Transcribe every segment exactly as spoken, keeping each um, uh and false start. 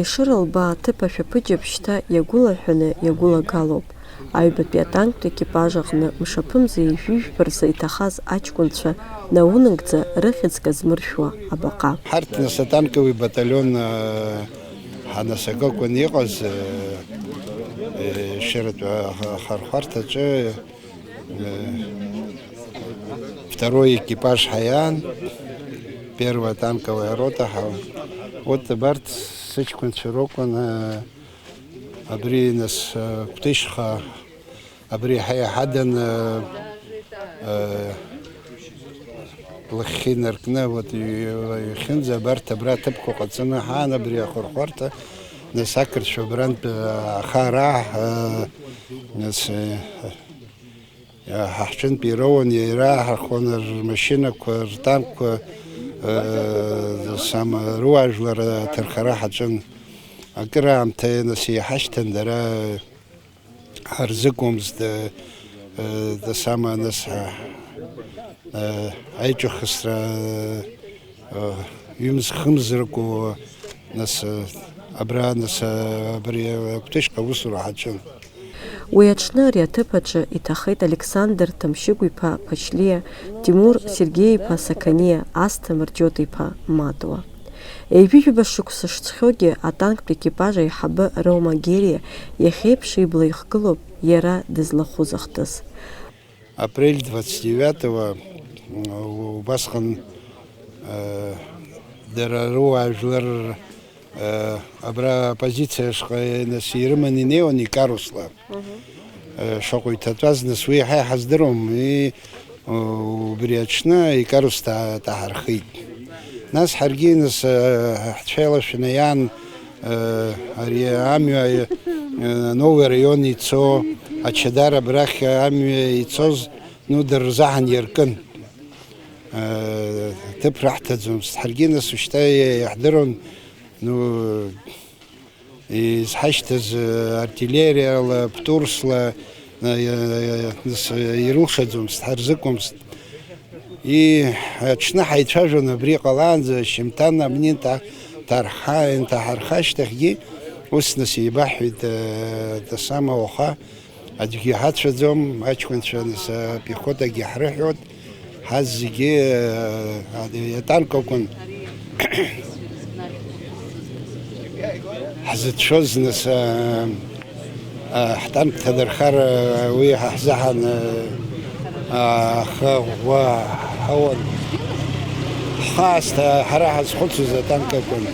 Ишырылбаа аҭыԥ ашәаԥыџьаԥ шьҭа иагәылаҳәаны иагәылагалоуп. Аҩбатәи атанктә екипаж аҟны мшаԥымза ҩажәи жәба рзы иҭахаз аҷкәынцәа наунагӡа рыхьӡ казмыршәуа абаҟа. Ҳарҭ нас атанковый баталион, э, ҳанасыгакәан иҟаз, э, э, шьаратәы аха-, ахырхәарҭаҿы, э, второй экипаж ҳаиан, первая танковая рота ҳа-, вот абарҭ сыҷкәынцәа ракәын, э, абри нас, э, Кәтышьха, абри ҳа-, иҳадын, э, э, лахьхьи инаркны, вот, и-, ихьынӡа абарҭ абра аҭыԥқәа ҟаҵаны ҳаан, абри ахырхәарҭа, нас ақырҭцәа абрантә, э, ахара, э, нас, э, ҳа ҳҿынтә ироуан, иараҳархәон рмашьынақәа, ртанкқәа, э, сама, руаажәлар аҭархара ҳаҿын. Акыраамҭа, нас, иҳашьҭан дара. Ҳарзыҟамызт, э, э, дасама, нас, ҳа, э, аиҿыхысра, э, ҩымз-хымзракәу, нас, э, абра, нас, э, абри, э, Кәтышьха аусура ҳаҿын. Уи аҽны ари аҭыԥ аҿы иҭахеит Александр Ҭамшьыгә-иԥа Ԥачлиа, Тимур Сергеи-иԥа Сақаниа, Асҭамыр Џьота-иԥа Матуа. Ҩажәижәаба шықәса шцәгьоугьы, атанктә екипаж аиҳабы Рома Гериа иахьеиԥш ибла ихгылоуп иара дызлахәыз ахҭыс. Апрель двадцать девятого, м, убасҟан, э, дара руаажәлар, э, абра апозициа ашҟа, нас, ирыманы инеиуан икарусла. Э, шаҟа иҭатәаз, нас, уи ҳа иҳаздыруам, и, о, убри аҽны икарус та-, таҳархеит. Нас ҳаргьы, нас, э, ҳцәеилашәаны иаан, э, ари амҩа, э, Новый район ицо, Ачадар абрахь амҩа ицоз, ну, дырзаҳан иаркын. Э, ҭыԥ раҳҭаӡомызт. Ҳаргьы, нас, ушьҭа иаҳдыруан, ну, изҳашьҭаз, э, артиллериала, птурсла, э, э, нас, э, ирылшаӡомызт, ҳарзыҟамызт. И, аҽны ҳаицәажәон абри ҟалаанӡа, шьымҭан абни нҭа-, ҭарҳа-, инҭаҳарха ашьҭахьгьы, ус нас еибаҳҳәеит, э, дасама уаха, Аӡәгьы ҳацәаӡом, аҷкәынцәа, нас, апехотагьы ҳрыҳәоит, ҳазегьы, а, атанк акәын ҳзыцәшәоз, нас, а, а, ҳтанк ҭадырхар, а, уи ҳа ҳзаҳан, а, а, ахы ӷәӷәа ҳауан. Ҳхы аасҭа ҳара ҳазхәыцуаз атанк акәын,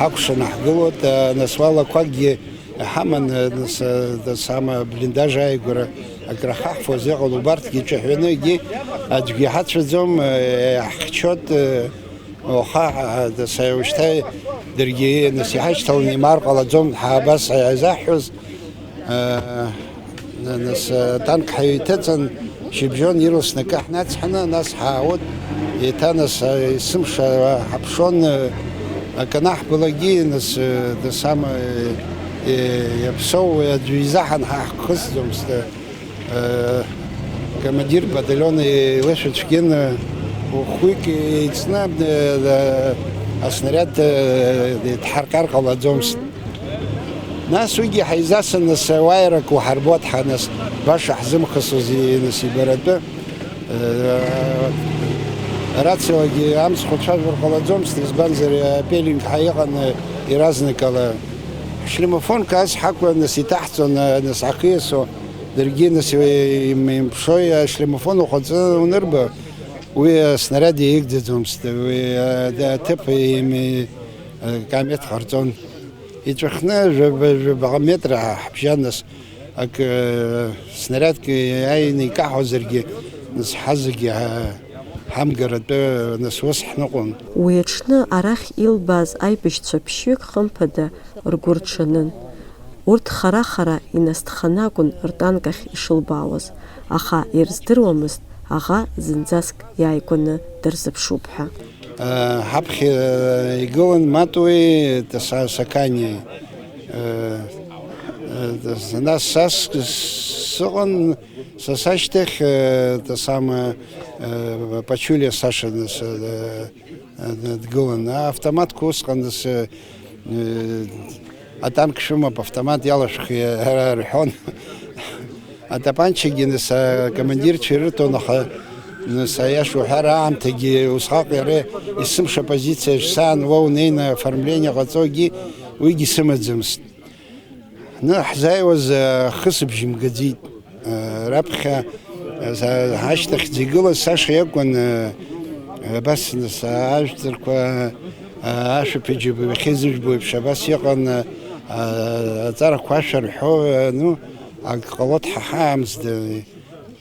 ҳакәшаны ҳгылоит, а, нас уалақәакгьы Ҳаман, нас, дасама блиндаж ааигәара акрахаҳфоз иҟало, убарҭгьы ҿаҳәаны, егьи аӡәгьы иҳацәаӡом, иаҳхьчоит, уаха, даса, ушьҭа даргьы, нас, иҳашьҭаланы имаар ҟалаӡом, ҳа абас ҳаизаҳҳәоз, нас, атанк ҳаҩҭыҵын, Шьыбжьон ирласны акы ҳнацҳаны, нас ҳаауеит, еиҭа, нас, есымша ҳаԥшуан, акы анаҳбалакгьы, нас, дасама, иаԥсоу аӡәы изаҳан ҳа ҳхысӡомызт. Командир батальон илышәацәгьан, хәҩык еицны, аснаряд дҳарҟьар ҟалаӡомызт. Нас уигьы ҳаизасын, нас, уааирак уҳарбоит ҳа, нас, баша ҳзымхысыз, и-, нас, ибаратәы, э, арациагьы амцхә цәажәар ҟалаӡомызт, избанзар, апелинг ҳа иҟан, э, иаразнакала. Ҳшлемофонка ас ҳакәын, нас, иҭаҳҵон, э, нас, ҳахиасо, даргьы, нас, э, им-, имԥшуа, ашлемофон ухаҵы унырба, уи аснаряд еигӡаӡомызт, уи, э, аҭыԥ ими-, э, каметр ҟарҵон. Иҵәахны жәаба, жәабаҟа метра ҳбжьан, нас, акы, снарядк иааины икаҳозаргьы, нас, ҳазегьы ҳа-, ҳамгаратәы, нас, ус ҳныҟәон. Уи аҽны арахь илбааз аибашьцәа ԥшьҩык, хымԥада, ргәы рҽанын. Урҭ хара-хара инасҭханы акәын ртанк ахь ишылбаауаз, аха ирыздыруамызт аӷа зынӡаск иааигәаны дырзыԥшуп ҳәа. Ҳаԥхьа игылан Матуеи Са-, Сақаниеи. Нас са с-, сыҟан, са сашьҭахь, та сама, Пачулиа Саша нас, дгылан. Автоматқәа усҟан нас, Атанк шәымоуп, автомат иалашәхи, ара рҳәон. Атапанчагьы, нас, акомандирцәа ирыҭон, аха, нас, аиаша уҳәар, аамҭагьы усҟак иара есымша позициа шсаан уа унеины оформление ҟаҵогьы, уигьы сымаӡамызт. Ҳны ҳзааиуаз, ахысыбжь мгаӡеит. Раԥхьа, ҳашьҭахьӡа игылаз Саша иакәын, абас, нас, ажәҵарқәа, ашәаԥыџьаԥ, иахьазыжәбо еиԥш, абас иҟан, аҵарақәа ашәа рҳәо, ну, ак ҟалоит ҳа ҳаамсҭа.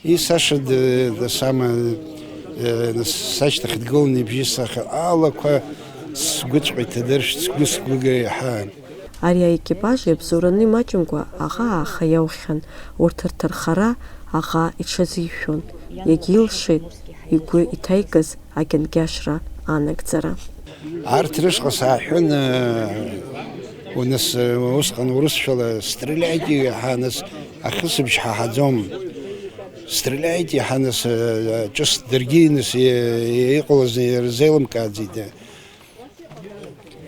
И Саша д-, дасама, э, нас сашьҭахь дгылан ибжьы сахьа алақәа сгәыҵәҟьа иҭадыршәт, сгәы сгәыгра иаҳа. Ари аекипаж иабзоураны имаҷымкәа аӷа ааха иаухьан, урҭ рҭархара аӷа иҽазишәон, иагьилшеит игәы иҭаикыз агьангьашра анагӡара. Арҭ рышҟа сааҳәын, э, нас, э, усҟан урысшәала стреляйте, ҳа нас ахысыбжь ҳаҳаӡом. Стреляйте, ҳа нас, э, ҿыц даргьы нас и-, иҟалаз ирзеилымкааӡеит.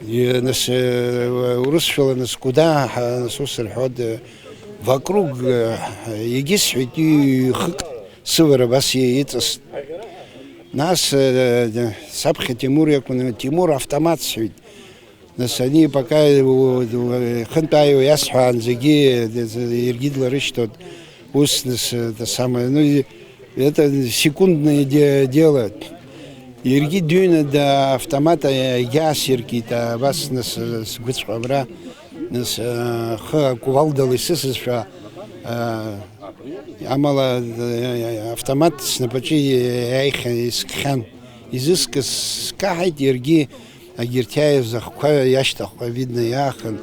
И-, нас, э, урысшәала нас куда, ҳа нас ус рҳәоит, э, вокруг, э, егьысҳәеит, ҩ-хык сывара абас иҵаст. Нас, э, саԥхьа Тимур иакәын, Тимур, автомат, сҳәеит. Нас они пока, у-, у-, хынтә ааиуа иасҳәаанӡагьы, э, иаргьы дларышьҭоит. Ус, нас, э, это самое, ну, и это секундное де-, дело. Иаргьы дыҩны да автомат, э, иаасиркит, абас, нас, э, сгәыҵәҟьа абра, нас, э, хы акувалдала исысызшәа, э, амала, э, автомат снапаҿы иааихьан, искхьан. Изыскыз скаҳаит, иаргьы Агьырҭ иааиз ахқәа иашьҭахьҟа, видно, иаахан,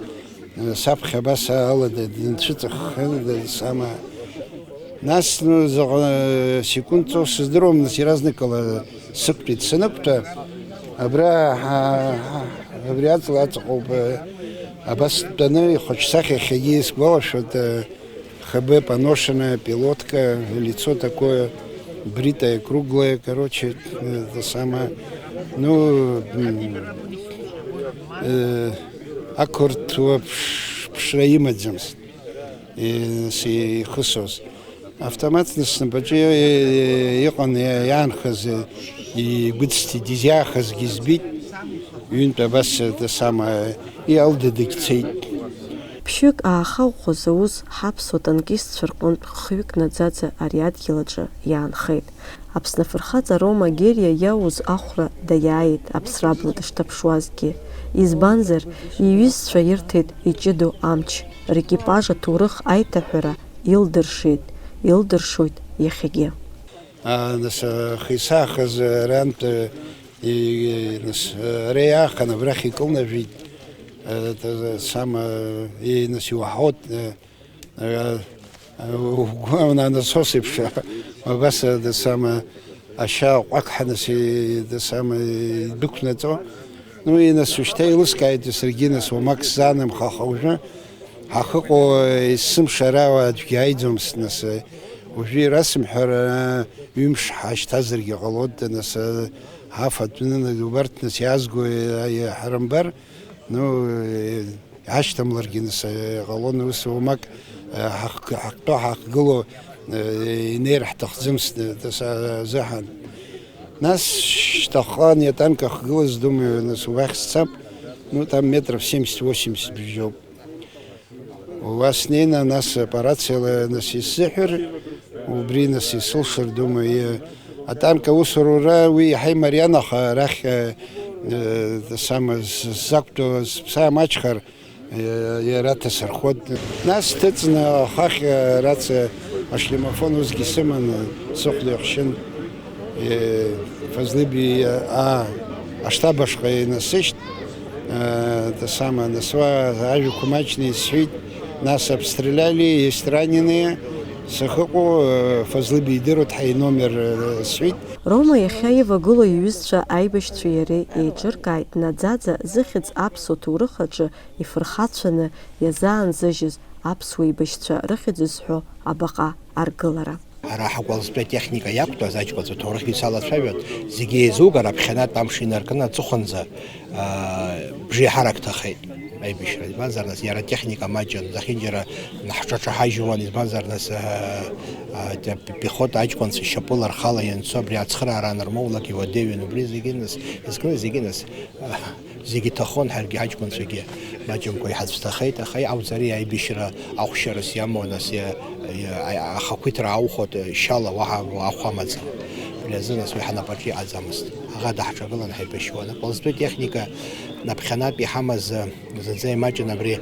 саԥхьа абас алада дынцәыҵыххын, дасама. Нас, ну, заҟа секунд ҵуа сыздыруам, нас иаразнакала сықәтәеит. Санықәтәа, абра, ҳа, ҳа, абри аҵла аҵаҟоуп, абас дтәаны, ихәаҽсахьа иахьагьы исгәалашәоит, Х Б поношенная, пилотка, лицо такое бритое, круглое, короче, э, это самое. Ну, м, э, ақырҭуа ԥш-, ԥшра имаӡамызт, э, с-, ихысуаз. Автомат снапаҿы, э, иҟан, э, иаанхаз, э, игәыцҭеит, изиаахазгьы збеит, ҩынтә абас, это самое, иалдыдагь цеит. Ԥшьҩык ааха ӷәӷәа зауз ҳаԥсуа танкистцәа рҟынтә хҩык наӡаӡа ари адгьыл аҿы иаанхеит. Аԥсны афырхаҵа Рома Гериа иауз ахәра даиааит аԥсра абла дышҭаԥшуазгьы. Избанзар, иҩызцәа ирҭеит иҷыдоу амч, рекипаж аҭоурых аиҭаҳәара илдыршеит, илдыршоит иахьагьы. А, нас, а, хисахаз, а, рантә, а, и, и, нас, а, ара иаахан, абрахь икылнажәеит, а, та-, сама, и, нас, иуаҳауеит, а, а, а, угәы ананасос еиԥш, абас, а, да, сама, ашьа ҟәақҳа, нас, и, да, сама, идәықәнаҵо. Ну, и, нас, ушьҭа еилыскааит, саргьы, нас, уамак сзаанамхаха уажәы. Ҳахыҟоу, есымша ара аӡәгьы иааиӡомызт, нас, уажәы ирасымҳәар, ҩымш ҳашьҭазаргьы ҟалоит, нас, ҳафатәны, убарҭ, нас, иаазго, ҳарымбар, ну, иҳашьҭамларгьы, нас, ҟалон, ус уамак, ҳахк-, ҳахтәы ҳахгыло, инеир ҳҭахӡамызт, нас, азыҳәан. Нас шьҭахьҟа ани атанк ахгылаз, думаю, нас, убахь сцап, ну, там метров семьдесят-восемьдесят бжьоуп. Уа снеины, нас, аппарациала, нас, исзыҳәар, убри, нас, исылшар, думаю, атанк аусура уи иаҳа имариан, аха арахь, э, э, сама з-, сзақәтәоу сыԥсы амаҷхар, э, иара ҭасырхоит. Нас сҭыҵны ахахь, э, раца ашлемофон усгьы сыманы, сыхәда иахшьын. Э, Фазлыби, а, аштаб ашҟа инасышьҭ, э, это самое, нас уа ажәақәа маҷны исҳәеит, нас обстреляли, есть раненые, сахьыҟоу, э, Фазлыби идыруеит ҳа иномер, э, сҳәеит. Рома иахьа ивагылоу иҩызцәа аибашьцәеи иареи еиҿыркааит наӡаӡа зыхьӡ аԥсуа ҭоурых аҿы ифырхацәаны иазаанзыжьыз аԥсуа еибашьцәа рыхьӡ зҳәо абаҟа аргылара. Ара ҳгәалзтәы атехника иақәтәаз аҷкәынцәа ҭоурыхгьы салацәажәон, зегьы еизугар аԥхьанатә амш инаркны аҵыхәанӡа, аа, бжеиҳарак ҭахеит. Аибашьра, избанзар, нас, иара атехника маҷын, зехьынџьара ҳҿаҿаҳажьуан, избанзар, нас, а, а, те-, пехота аҷкәынцәа шьапыла рхала ианцо, абри ацхыраара анырмоулак, иуадаҩын убри зегьы, нас, изкны зегьы, нас, а, зегьы ҭахон, ҳаргьы ҳаҷкәынцәагьы маҷымкәа иҳацәҭахеит, аха иҟауҵари аибашьра ахәшьарас иамоу, нас, иа-, иа-, а-, ахақәиҭра аухәоит, шьала уаҳа ахә амаӡам. Абри азы, нас, уи ҳнапаҿы иҟаӡамызт. Аӷа даҳҿагылан ҳаибашьуан. Аползтәы техника наԥхьанатә иҳамаз, зынӡа имаҷын абри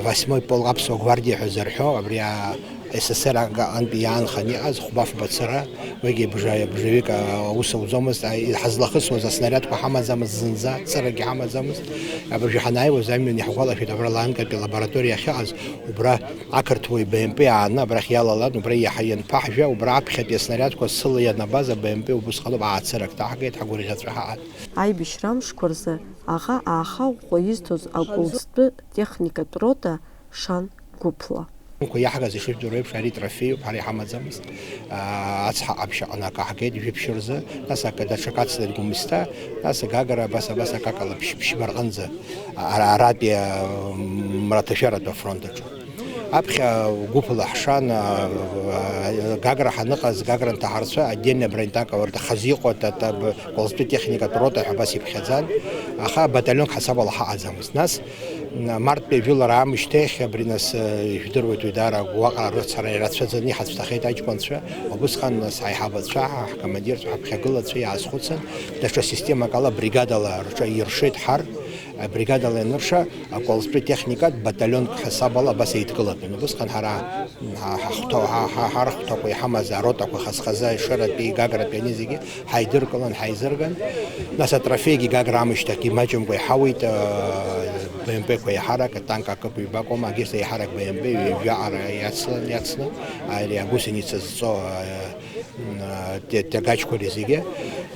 восьмой полк аԥсуа гвардиа ҳәа зырҳәо, абри а-, С С С Р аҟынтәи иаанхан иҟаз хәба-фба цыра, уигьы бжа-, бжаҩык аус ауӡомызт, а, ҳазлахысуаз аснариадқәа ҳамаӡамызт зынӡа, цырагьы ҳамаӡамызт. Абыржәы ҳанааиуаз амҩан иаҳгәалашәеит абра Ланкатәи алабораториа ахьыҟаз, убра ақырҭуаҩ Б М П ааны абрахь иалалан, убра иаҳа ианԥаҳжәа, убра аԥхьатәи аснариадқәа сыла ианабаз а Б М П убысҟаноуп аацырак ҭаҳгеит, ҳгәырӷьаҵәа ҳаҟан. Аибашьра амшқәа рзы аӷа аахаӷәӷәа изҭоз аҟәылӡтәы техникатә рота шан гәыԥла. Иаҳгаз ишыжәдыруа еиԥш, ари трофеиуп, ҳара иҳамаӡамызт. Аа, ацҳа ҟаԥшь аҟны акы ҳгеит, жәиԥшь рзы, нас акы даҽакы ацлеит Гәымсҭа, нас Гагра, абас, абас акакала ԥшь-, ԥшьба рҟынӡа, ара-, аратәи, аа, мраҭашәаратәи афронт аҿы. Аԥхьа гәыԥла ҳшан, аа, Гагра ҳаныҟаз, Гагра нҭаҳарцәа, отдельный бронетанк ауардахаз иҟоу, та-, та-, б-, Кәалзтәи техникатә рота ҳәа абас иԥхьаӡан, аха баталионк ҳасабала ҳаҟаӡамызт. Нас, м, марттәи ажәылара аамышьҭахь, абри нас, э, ижәдыруеит уи даара уаҟа рыцҳара ирацәаӡаны иҳацәҭахеит аҷкәынцәа. Убысҟан нас ҳаиҳабацәа, ҳкомандирцәа, ҳаԥхьагылацәа иаазхәыцын, даҽа системак ала бригадала рҿы иршеит ҳар, абригадала ианырша, акәалзтәи техникатә баталионк ҳасабала абас еидкылатәын. Убысҟан ҳара Ҳа-, ҳахәҭа-, ҳа-, ҳа-, ҳархәҭақәа иҳамаз аротақәа хаз-хазы Ешыратәи, Гагратәи ани зегьы ҳаидыркылан, ҳаизырган. Нас атрофеигьы Гагра аамышьҭахь имаҷымкәа иҳауеит, аа, Б М П-қәа еиҳарак, атанк акык-ҩбак аума, агьырҭ еиҳарак Б М П ҩажәаҟара иацлан, иацны, ари агусеница зҵо, аа, м, аа, те-, тягаҷқәа зегьы.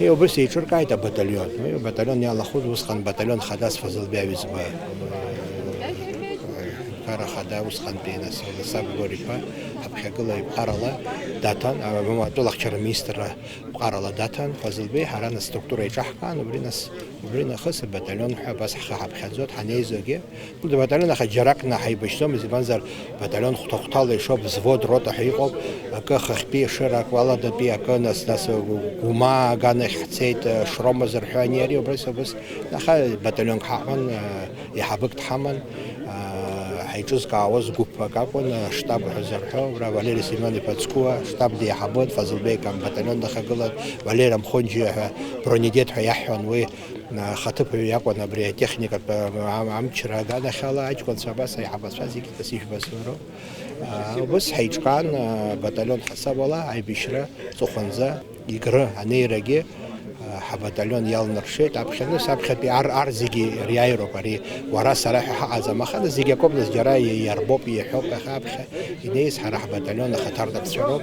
И убас еиҿыркааит абаталион. Уи абаталион иалахәыз усҟан баталион хадас Фазылбеи Аҩӡба. Ԥара хада усҟантәи, нас, Ласак Гор-иԥа, ҳаԥхьагыла иԥҟарала даҭан, а, атәылахьчара аминистрра ԥҟарала даҭан, Фазылбеи, ҳара, нас, структура еиҿаҳкаан, убри, нас, убри нахыс абаталион ҳәа абас ҳхы ҳаԥхьаӡоит, ҳанеизогьы. Абаталион аха џьаракны ҳаибашьӡомызт, избанзар, баталион хәҭа-хәҭала ишоуп, взвод, рота ҳәа иҟоуп, акы хыхьтәи Ешыра, акы уаладатәи, акы, нас, нас, Гәымаа аганахь ҳцеит, Шрома зырҳәо ани ари, убас, убас, аха баталионк ҳаҟан, а, Еиҳабык дҳаман, аа, ҳаиҿызкаауаз гәыԥ акакәын, аштаб ҳәа зырҳәо, уара Валери Семион-иԥа Цқуа, аштаб деиҳабын, Фазылбеи Кам баталион дахагылан, Валери Амхонџьиа ҳәа, бронедет ҳәа иаҳҳәон уи, аа, хаҭыԥҩы иакәын абри атехникатә, аа, ам-, амчра аганахьала аҷкәынцәа абас аиҳабацәа зегьы дасыжәбацәоу роуп. Аа, убас ҳаиҿкаан, аа, баталион ҳасабала аибашьра ҵыхәанӡа. Егры анеирагьы, а, ҳабаталион иалнаршеит аԥхьаны, саԥхьатәи ар, ар зегьы риааироуп ари, уара, сара ҳәа ҳаҟаӡам, аха зегьы акоуп, нас, џьара иа-, иарбоуп, иаҳәоуп, аха аԥхьа инеиз ҳара ҳбаталион ахаҭарнакцәа роуп,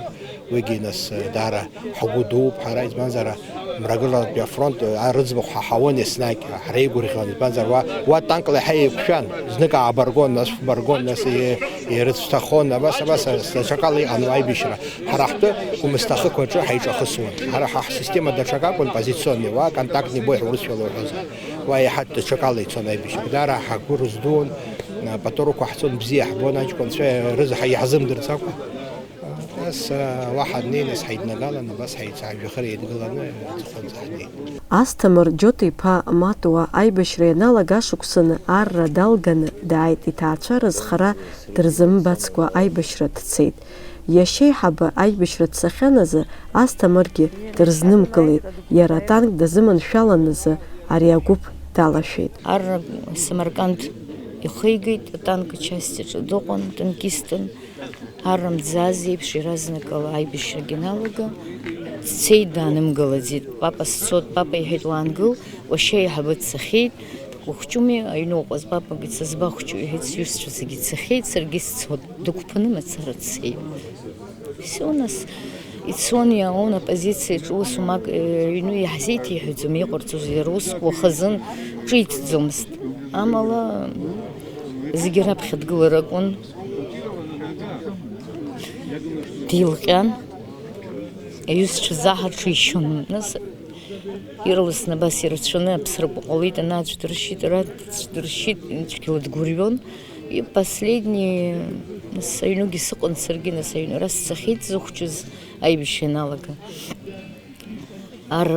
уигьы, нас, даара ҳгәы дууп ҳара, избанзар, Мрагыларатәи афронт, а, рыӡбахә ҳаҳауан еснагь, ҳреигәырӷьон, избанзар, уа, уа танкла иаҳа еиқәшәан, знык аабаргон, нас шәбаргон, нас и-, ирыцәҭахон, абас, абас, даҽакала иҟан уа аибашьра. Ҳара ҳтәы Гәымсҭа ахықәаҿы ҳаиҿахысуан. Ҳара ҳа ҳсистема даҽак акәын, позиционный, уа контактный бой ҳәа урысшәала уҳәозар. Уа иаҳа даҽакала ицон аибашьра. Даара ҳагәы рыздуун, патрулқәа ҳцон, бзиа ҳбон, аҷкәынцәа рыза ҳа-, иаҳзымдырӡакәа. Нас, уа ҳаннеи, нас ҳаиднагалан, абас ҳаицаажәахар еидгыланы аҵыхәанӡа ҳнеит. Асҭамыр Џьоҭ-иԥа Матуа аибашьра ианалага ашықәсаны арра далганы дааит, иҭаацәа рызхара дырзымбацкәа аибашьра дцеит. Иашьеиҳабы аибашьра дцахьан азы Асҭамыргьы дырзнымкылеит, иара атанк дазыманшәалан азы ари агәыԥ далашәеит. Арра Самарканд ихигеит, атанк часть аҿы дыҟан, танкистын. Арра Мӡаз иеиԥш иаразнакала аибашьрагьы налага, дцеит, даанымгылаӡеит. Папа сцот, папа иҳәеит, уаангыл, уашьа еиҳабы дцахьеит, ухәҷуми, аҩны уҟаз, папагьы сызбахәҷу, иҳәеит, сҩызцәа зегьы цахьеит, саргьы сцот, дықәԥаны мацара дцеит. Всё, нас, ицон, иаауан, оппозициаҿы ус умак, э, ҩны иаҳзеиҭеиҳәаӡом, иҟарҵоз иара ус уахазын ҿиҭӡомызт. Амала, зегьы раԥхьа дгылар акәын. Дилҟьан, иҩызцәа заҳа ҽишьон. Нас, Ирласны абас ирацәаны аԥсрақәа ҟалеит, ана аӡә дыршьит, ара аӡә дыршьит, цәгьала дгәырҩон. И последний, нас, аҩныгьы сыҟан саргьы, нас, аҩны ара сцахьеит, зыхәҷыз аибашьра ианалага. Ар,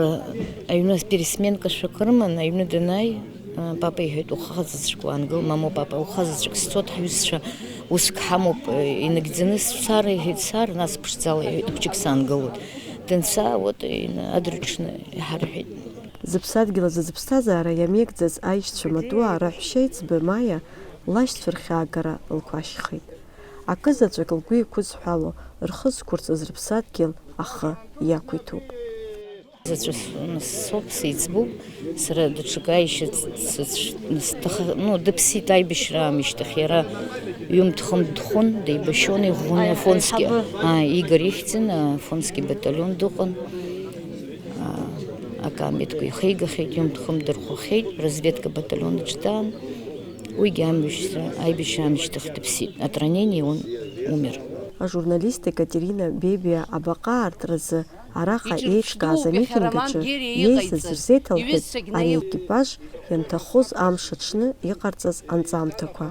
аҩны пересменкашәа акы рыман, аҩны данааи, а, папа иҳәеит, ухаҵаҵәҟьа уаангыл, мамоу, папа, ухаҵаҵәҟьа сцот, ҳҩызцәа уск ҳамоуп, э, инагӡаны сцар, иҳәеит, сцар, нас ԥшӡала, иҳәеит, хәҷык саангылоит. Данца, вот, ин-, адырҽны иҳарҳәеит. Зыԥсадгьыл азы зыԥсҭазаара иамеигӡаз аишьцәа маҵуаа раҳәшьа еиҵбы Маиа лашьцәа рхьаагара лқәашьхеит. Акызаҵәык лгәы иқәызҳәало, рхы зқәырҵаз рыԥсадгьыл ахы иақәиҭуп. Заҵәы с-, соуп, сеиҵбуп, сара даҽакы аишьа ц-, ц-, ц-, сҭаха-, ну, дыԥсит аибашьра аамышьҭахь, иара ҩымҭ-хымҭ дхәын, деибашьуан, иӷәӷәаны Афонски, а, Игорь ихьӡын, Афонски баталион дыҟан. А, акаамеҭқәа ихеигахьеит, ҩымҭ-хымҭ дырхәахьеит, разведка баталион аҿы даан. Уигьы амҩышьҭра, аибашьра аамышьҭахь дыԥсит. От ранения он умер. Ажурналист Екатерина Бебиа абаҟа аартразы араҟа еиҿкааз амитинг аҿы иеизаз рзеиҭалҳәеит ари аекипаж ианҭахоз амш аҽны иҟарҵаз анҵамҭақәа.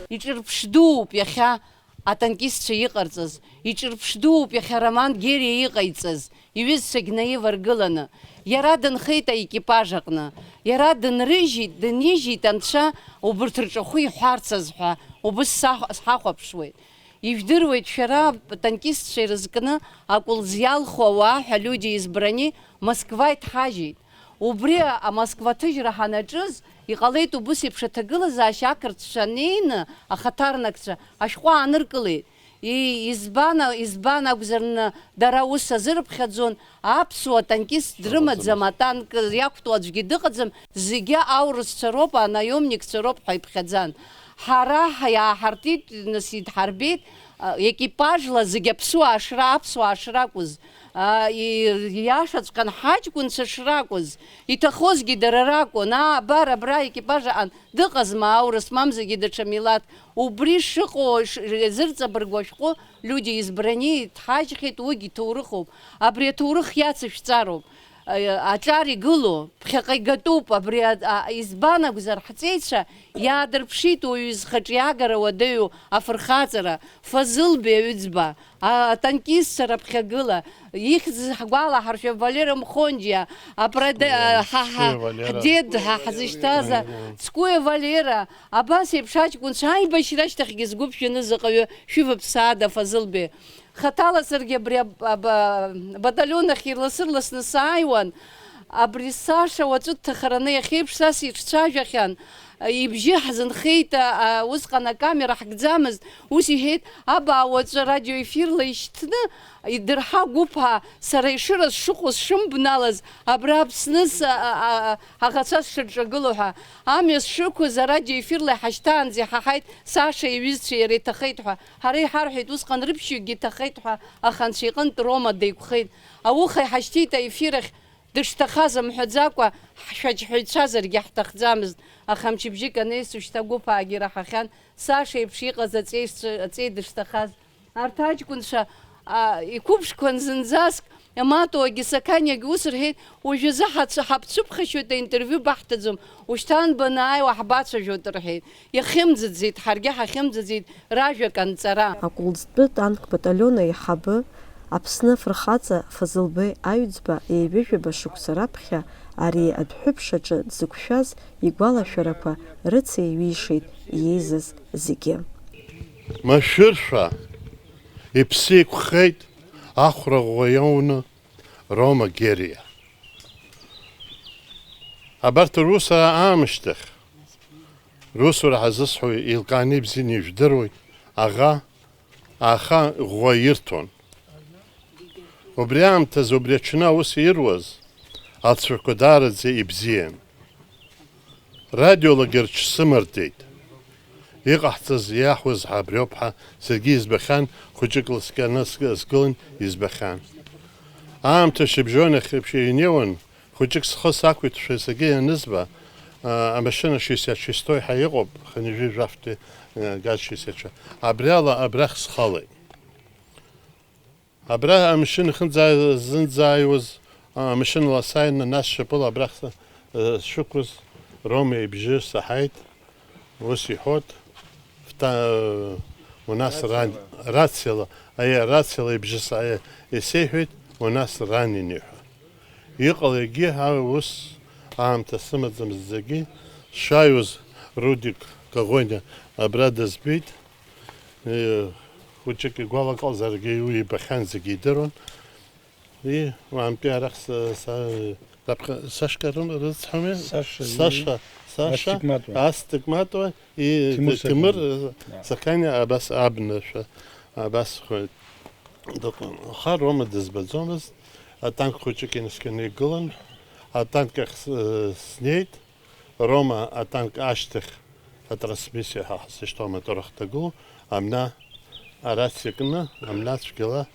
Иҿырԥшдууп иахьа атанкистцәа иҟарҵаз, иҿырԥшдууп иахьа Роман Гериа иҟаиҵаз, иҩызцәагь наиваргыланы. Иара дынхеит аекипаж аҟны. Иара дынрыжьит, дынижьит анцәа убырҭ рҿахәы иҳәарцаз ҳәа убыс саҳ-, сҳахәаԥшуеит. Ижәдыруеит, шәара атанкистцәа ирызкны акәылӡ иалху ауаа ҳәа, люди избрани, Москва иҭҳажьит. Убри а-, Москва аҭыжьра ҳанаҿыз, иҟалеит убыс еиԥш аҭагылазаашьа ақырҭцәа неины, ахаҭарнакцәа ашәҟәы ааныркылеит. И-, избан, избан акәзар, н-, дара ус азырыԥхьаӡон, аԥсуа танкист дрымаӡам, атанк иақәтәоу аӡәгьы дыҟаӡам, зегьы аурысцәа роуп, анаиомникцәа роуп ҳәа иԥхьаӡан. Ҳара ҳа-, иааҳартит, нас идҳарбеит, а, екипажла зегьы аԥсуаа шра-, аԥсуаа шракәыз, а, и-, ииашаҵәҟьан ҳаҷкәынцәа шракәыз, иҭахозгьы дара ракәын. Аа, абар, абра аекипаж аҟан дыҟазма аурыс, мамзаргьы даҽа милаҭ? Убри шыҟоу ш-, иазырҵабыргуа ашәҟәы, люди избрани, дҳажьхьеит, уигь иҭоурыхуп. Абри аҭоурых иацышәҵароуп. Э, аҿар игылоу, ԥхьаҟа игатәуп, абри а, а, избан акәзар, ҳҵеицәа иаадырԥшит уаҩы изхаҿиагара уадаҩу афырхаҵара, Фазылбеи аҩыӡба, а, атанкистцәа раԥхьагыла, ихьӡ ҳгәалаҳаршәа Валера Мхонџьиа, апрода-, Цкуа, ҳа, ҳа, Цкуа Валера. Ҳдед, ҳа, ҳзышьҭаз, Аиеи. Цкуа Валера, абас еиԥш аҷкәынцәа аибашьра ашьҭахьгьы згәы ԥжәаны заҟаҩы шәываԥсаада, Фазылбеи? Хаҭала саргьы абри аб-, аб-, абаталион ахь ирласы-рласны сааиуан. Абри Саша уаҵәы дҭахараны иахьеиԥш са сиҿцәажәахьан. Ибжьы ҳзынхеит, а, а, усҟан акамера ҳкӡамызт. Ус иҳәеит, абаа уаҵәы радиоефирла ишьҭны идырҳа гәыԥаа, сара Ешыра сшыҟоу сшымбналаз, абра Аԥсны с-, а, а, а, аӷацәа сшырҿагыло ҳәа. Амҩа сшықәыз арадиоефирла иҳашьҭаанӡа иҳаҳаит Саша иҩызцәеи иареи иҭахеит ҳәа. Ҳара иҳарҳәеит, усҟан рыԥшьҩыкгьы иҭахеит ҳәа, аха анцәа иҟынтә Рома деиқәхеит. Ауха иҳашьҭит аефир ахь, дышҭахаз амҳәаӡакәа, ҳшәаџьҳәаҩцәазаргьы ҳҭахӡамызт, аха мчыбжьык анеису шьҭа гәыԥаагьы ираҳахьан, Саша еиԥш иҟаз аҵеишцәа, аҵеи дышҭахаз. Арҭ аҷкәынцәа, а, иқәыԥшқәан зынӡаск, Матоагьы Сақаниагьы ус рҳәеит, уажәазы ҳацә-, ҳабцәыԥхашьоит, аинтервиу баҳҭаӡом, ушьҭан банааиуа ҳбацәажәоит рҳәеит. Иахьымӡаӡеит, ҳаргьы ҳахьымӡаӡеит ражәак анҵара. Акәылӡтәы танк баталион аиҳабы, Аԥсны афырхаҵа Фазылбеи Аҩӡба ҩажәижәаба шықәса раԥхьа ари адәҳәыԥш аҿы дзықәшәаз игәалашәарақәа рыцеиҩишеит иеизаз зегьы. Машәыршәа иԥсы еиқәхеит ахәра ӷәӷәа иоуны Рома Гериа. Абарҭ русура аамышьҭахь, русура ҳазысҳәо еилкааны ибзианы ижәдыруеит, аӷа, аха ӷәӷәа ирҭон. Убри аамҭазы убри аҽны аус ируаз алҵшәақәа даараӡа ибзиан. Радиолагьы рҽсымардеит. Иҟаҳҵаз, иаҳуаз ҳәа абриоуп ҳәа саргьы избахьан, хәыҷык ласкьаны сгылан, избахьан. Аамҭа шьыбжьон ахь еиԥш инеиуан, хәыҷык схы сақәиҭшәа саргьы ианызба, а, амашьына шестьдесят шестой ҳәа иҟоуп, хынҩажәи жәафтәи, а, газ шестьдесят шәа. Абри ала абрахь схалеит. Абра амшын ахьынӡа-, зынӡааиуаз Амашьынала сааины, нас шьапыла абрахь са-, э, сшықәыз, Рома ибжьы саҳаит, ус иҳәоит, фта-, э, у нас ран-, рациала, аиа, рациала ибжьы са-, э, исеиҳәеит, у нас раненый ҳәа. Иҟалеигьы, ҳа ус аамҭа сымаӡам зегьы, сшааиуаз Рудик Коӷониа абра дызбеит, э, хәыҷык игәалаҟазаргьы уи ибахьан зегьы идыруан. И, уаантәи арахь са, са, раԥхьа, Сашка рым-, рыцҳами? Саша, Саша, и, Саша, Астигматова. Астигматова, и, Тимур Тимур, Саканиа. Э, Саканиа абас абнашәа, абас хәа-, дыҟан. Аха Рома дызбаӡомызт, атанк хәыҷык инаскьаны игылан, атанк ахь с-, э, снеит, Рома атанк ашьҭахь атрансмиссиа ҳа ҳзышьҭоу амотор ахь дагылоу, амна арациа кны, амна цәгьала,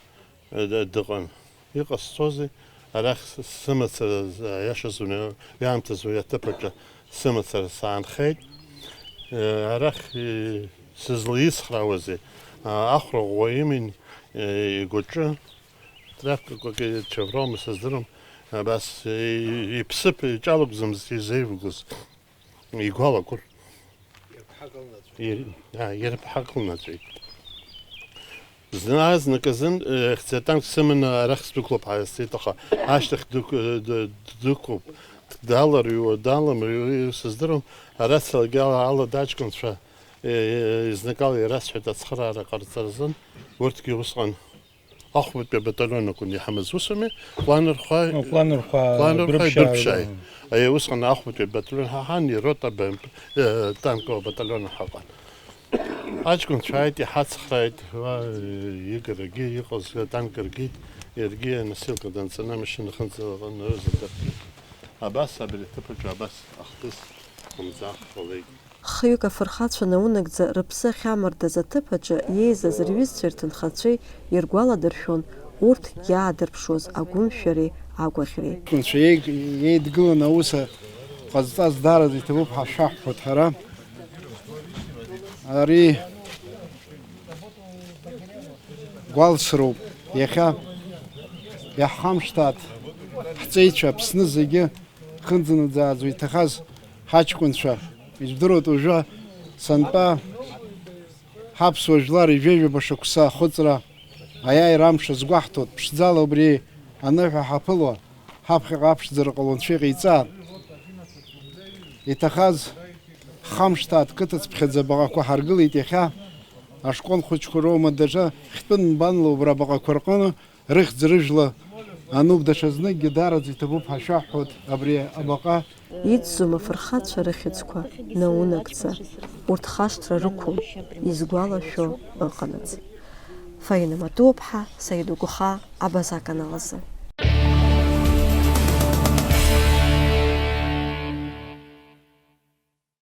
э, д-, дыҟан. Иҟасҵозеи? Арахь с-, сымацара, з-, аиашаз уи, уи аамҭазы уи аҭыԥ аҿы сымацара саанхеит. Э, арахь, э, сызлаицхраауазеи? А, ахәра ӷәӷәа иман, э, игәаҿы. Тряпкақәак, чаврома сыздырам, абас и-, иԥсыԥ, иҿалыгӡомызт изеивгоз, игәалакәыр. Ирԥҳак лнаҵәеит. Ир-, а, ирԥҳак лнаҵәеит. Зны азнык азын, э, хьӡы атанк сыманы арахь сдәықәлап ҳәа сҳәеит, аха ашьҭахь дықә-, э, д-, дықәуп, даларыҩуа, даламыҩуа, сыздырам, арациалагьы ала, ала аҷкәынцәа, э, э, зныкала ирасҳәеит ацхыраара ҟарҵаразын, урҭгьы усҟан Ахәбатәи абаталион акәын иҳамаз, усами, Ҟәланырхәа, Ҟәланырхәа Ҟәланырхәа Гәрыԥшьаа. Гәрыԥшьааи. Аиеи, усҟан ахәбатәи абаталион ҳаҳан, ирота БМП, э, танковый баталион ҳаҟан. Аҷкәынцәа ааит, иҳацхрааит, уа, э, игарагьы иҟаз атанк ргеит, иаргьы аносилка данҵаны амашьына аҟынӡа рзадыркит. Абас абри аҭыԥ аҿы абас ахҭыс хлымӡаах ҟалеит. Хҩык афырхацәа наунагӡа рыԥсы ахьамардаз аҭыԥ аҿы иеизаз рҩызцәеи рҭынхацәеи иргәаладыршәон урҭ иаадырԥшуаз агәымшәареи агәаӷьреи. Анцәа иеид-, иеидгыланы аус ҟазҵаз даараӡа иҭабуп ҳәа шәаҳҳәоит ҳара. Ари гәалсроуп иахьа иаҳхамшҭааит ҳҵеицәа Аԥсны зегьы. Хынӡанаӡааӡо иҭахаз ҳаҷкәынцәа, ижәдыруеит уажәы сантәа ҳаԥсуа жәлар ижәеижәаба шықәса ахәыҵра аиааира амш азгәаҳҭоит, ԥшӡала убри аныҳәа ҳаԥыло, ҳаԥхьаҟа аԥшӡара ҟало Анцәа иҟаиҵааит. Иҭахаз ҳхамшҭааит, қыҭацԥхьаӡа абаҟақәа ҳаргылеит иахьа, ашкол хәыҷқәа роума даҽа хьтәы нбанла убра абаҟақәа рҟны, Рыхьӡ-рыжәла ануп, даҽазныкгьы даараӡа иҭабуп ҳәа шәаҳҳәоит абри абаҟа. Иӡӡом афырхацәа рыхьӡқәа наунагӡа, урҭ хашҭра рықәым, изгәалашәо ыҟанаҵ. Фаина Матуаԥҳа, Саид Угәхаа, Абаза аканалазы.